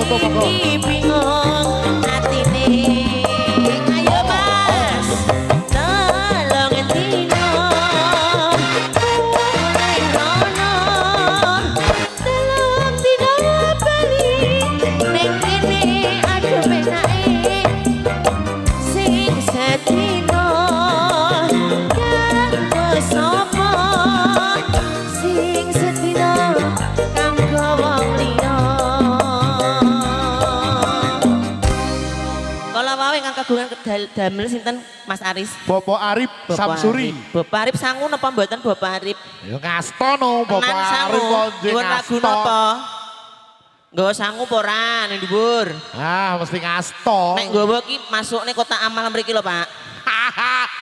foto monggo. Iki bingung atine. Ayo, Mas. 3 dino mulai rono, 3 dino bali ning kene. Aduh, penake sing sedino kanggo sapa, sing sedino kanggo wong liya. Kala wau ingkang kagungan damel sinten, Mas Aris? Bapak Arif Bapak Samsuri. Arif. Bapak Arif sangu napa mboten, Bapak Arif? Ya ngasto no Bapak Tenan sangu. Arif kok nggih Nyuwun lagu ngasto. napa? Nggawa sangu apa ora ning dhuwur? Ah, mesti ngasto. Nek nggawa ki masukne kotak amal mriki lho, Pak.